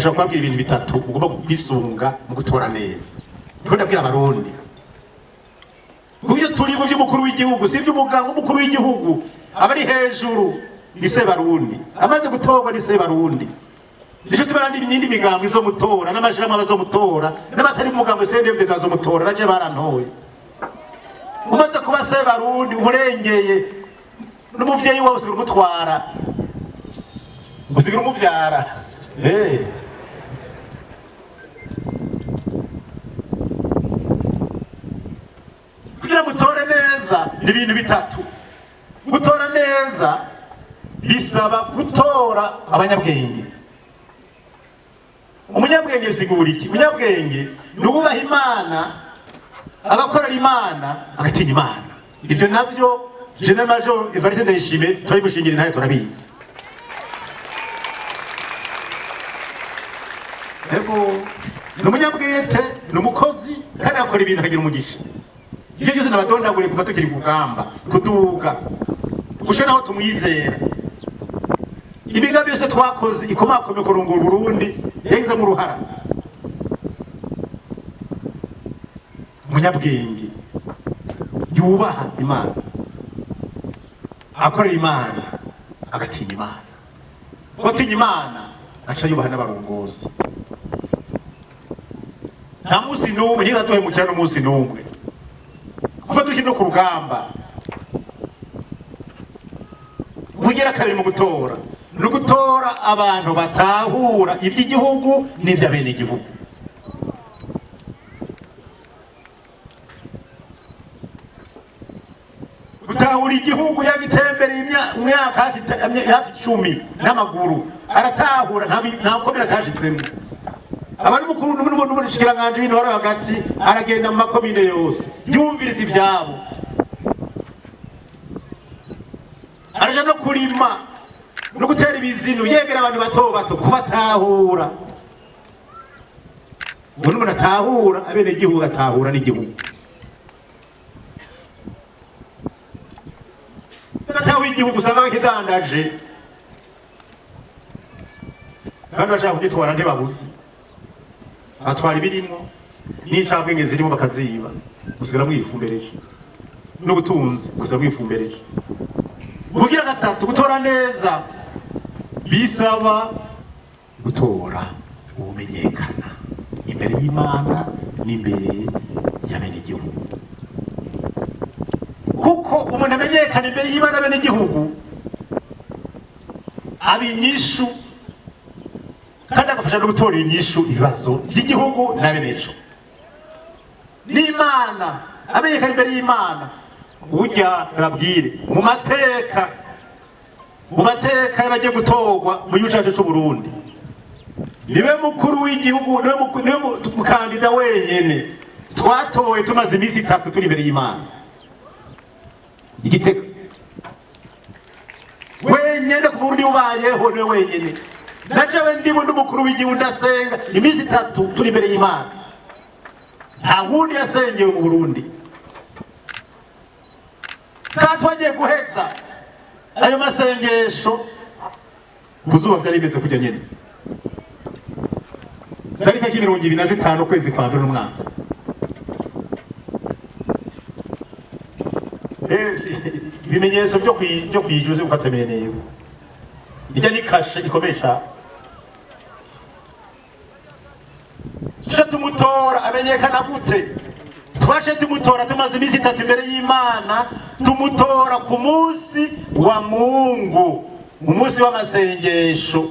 Ndashaka kubabwira ibintu bitatu mugomba kwisunga mu gutora neza. Niko ndabwira Abarundi. Kubyo turi mu by'umukuru w'igihugu, si iby'umuganga. Umukuru w'igihugu aba ari hejuru, ni Sebarundi. Amaze gutorwa ni Sebarundi. Nico tubara n'indi migambo izomutora, n'amashirahamwe abazomutora, n'abatari mu mugambo CNDD bazomutora. Naje barantoye. Umaze kuba Sebarundi, umurengeye n'umuvyeyi wawe, usigara umutwara, usigara umuvyara. Kugira ngo utore neza ni ibintu bitatu. Gutora neza bisaba gutora abanyabwenge. Umunyabwenge bisigura iki? Umunyabwenge ni uwubaha Imana, agakorera Imana, agatinya Imana. Ibyo navyo Général Major Evariste Ndayishimiye turabimushingira intahe, turabizi. Ego, ni umunyabwete, ni umukozi, kandi akora ibintu akagira umugisha. Ibyo byose nabadondaguriye kuva tukiri ku rugamba kuduga gushika naho tumwizera. Imigambi yose twakoze ikomakomeye kurongora Burundi yagizemo uruhara. Umunyabwenge yubaha Imana, akorera Imana, agatinya Imana. Kuko atinya Imana, aca yubaha n'abarongozi. Nta munsi n'umwe ntiza duhemukira, n'umunsi n'umwe kuva tukiri no ku rugamba. Ubugira kabiri mu gutora ni ugutora abantu batahura iby'igihugu n'iby'abenegihugu. Gutahura igihugu, yagitembereye imyaka hafi 10 n'amaguru, aratahura. Nta komine atashitsemo. Aba n'umukuru n'umushikiranganji w'intwaro hagati, aragenda mu makomine yose, yumviriza ivyabo, araja no kurima no gutera ibizinu, yegera abantu bato bato kubatahura. Ubu n'umuntu atahura abenegihugu, atahura n'igihugu. Atahura igihugu, usanga bakidandaje kandi bashaka kugitwara ntibabuze. Batwara ibirimwo n'incabwenge zirimo bakaziba, musigara mwifumbereje n'ubutunzi, musigara mwifumbereje. Ubugira gatatu, gutora neza bisaba gutora ubumenyekana imbere y'Imana n'imbere y'abenegihugu, kuko umuntu amenyekana imbere y'Imana n'abenegihugu aba inyishu, kandi agafasha no gutora inyishu ibibazo by'igihugu n'abeneco n'Imana. Amenyekana imbere y'Imana, burya babwire mu mateka y'abagiye gutorwa mu gihugu cyacu c'u Burundi, niwe mukuru w'igihugu, niwe mukandida wenyene twatoye tumaze iminsi 3 turi imbere y'Imana. Igitega wenyene kuva ubundi ubayeho, niwe wenyene. Najewe ndiwe ndi umukuru w'igihugu, ndasenga iminsi 3 turi imbere y'Imana. Nta wundi yasengewe mu Burundi. Kandi twagiye guheza ayo masengesho ku zuba, byari bimeze kujya nyene. Zari tariki 25 ukwezi kwa mbere n'umwaka. Ibimenyetso byo kwijuza gufata iminenero ijya ni kashe ikomeye cyane. Tuje tumutora, amenyekana gute? Twaje tumutora tumaze iminsi 3 imbere y'Imana. Tumutora ku munsi wa Mungu, umunsi w'amasengesho.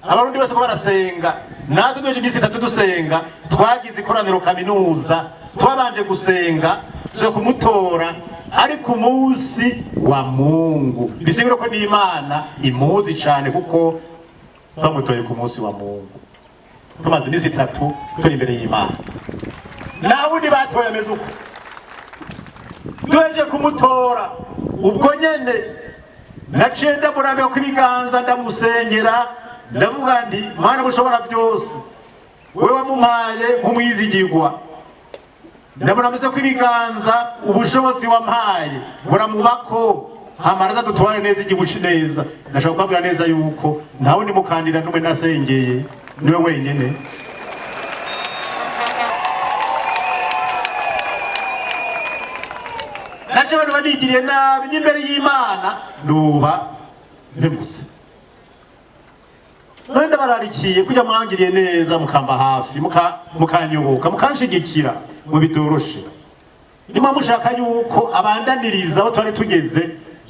Abarundi bose ko barasenga, natwe duheje iminsi 3 dusenga. Twagize ikoraniro kaminuza, twabanje gusenga, tuza kumutora ari ku munsi wa Mungu. Bisigura ko n'Imana imuzi cyane, kuko twamutoye ku munsi wa Mungu tumaze iminsi 3 turi imbere y'Imana. Nta wundi batoye ameze uko. Duheje kumutora, ubwo nyene naciye ndamurambika ko ibiganza, ndamusengera, ndavuga nti: "Mana bushobora byose, wowe wamumpaye nk'umwizigirwa, ndamurambise ko ibiganza, ubushobozi wampaye buramubako, hamaraza dutware neza igihugu neza." Ndashaka kubabwira neza yuko nta wundi mukandida n'umwe nasengeye Niwe wenyene. Naje abantu banigiriye nabi n'imbere y'Imana nuba mpemutse. None ndabararikiye kujya mwangiriye neza, mukamba hafi, mukanyoboka, mukanshigikira mu bitoroshe. Nimba mushaka yuko abandaniriza aho twari tugeze,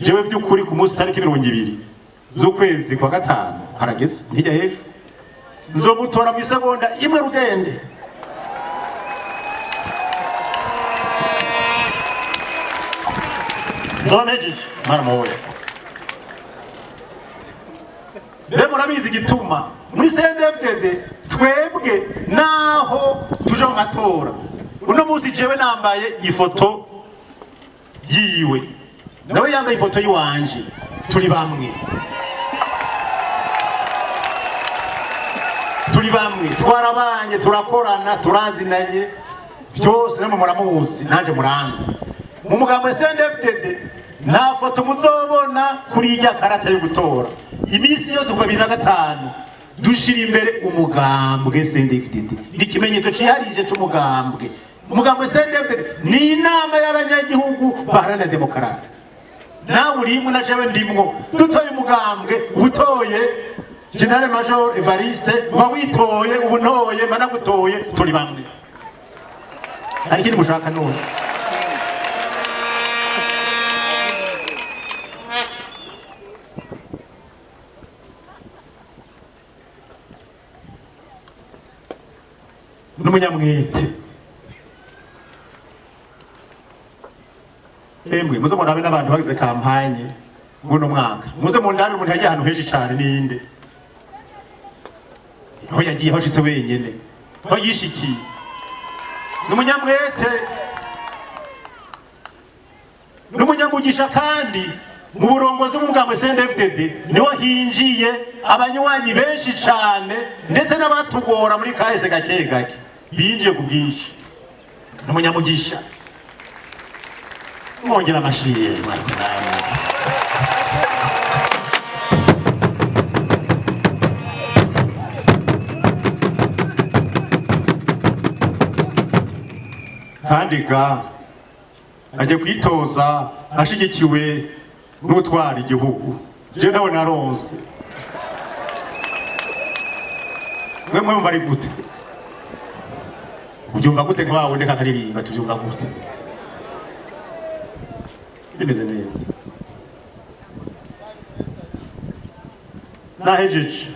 jewe by'ukuri ku munsi tariki 20 z'ukwezi kwa gatanu harageze ntijya hejuru, nzomutora mu isegonda imwe rugende. Nzonejeje mara moya. Mbe murabizi igituma muri CNDD-FDD twebwe naho tuje mu matora uno munsi jewe nambaye ifoto yiwe, nawe yambaye ifoto yiwanje, turi bamwe, turi bamwe, twarabanye, turakorana, turazinanye byose, namwe muramuzi nanje muranzi. Mu mugambo wa CNDD-FDD nta foto muzobona kuri ijya karata yo gutora. Iminsi yose kuva 2005 dushira imbere umugambwe CNDD-FDD, ni ikimenyetso ciharije c'umugambwe. Umugambwe CNDD-FDD ni inama y'abanyagihugu baharanira demokarasi. Nawe urimwo na jewe ndimwo, dutoye umugambwe, utoye General Major Evariste, uba witoye, ubu ntoye, mba nagutoye, turi bamwe. Hari ikindi mushaka none? N'umunyamwete. Emwe muze murabe n'abantu bagize kampanye muno mwaka, muze mundabe umuntu yagiye ahantu henshi cyane ninde, aho yagiye, aho ashitse wenyene, aho yishikiye. N'umunyamwete, n'umunyamugisha. Kandi mu burongozi bw'umugambi CNDD-FDD niho hinjiye abanywanyi benshi cyane, ndetse n'abatugora muri kahise gake gake binjiye ku bwinshi. N'umunyamugisha. Mwongera amashiye mwariko namwe. Kandi ga aje kwitoza ashigikiwe n'utwara igihugu, je nawe naronse. Mwe mwumva ari gute? Ubyumva gute nka wawundi kakaririmba? Tubyumva gute? Bimeze neza. Nahejeje.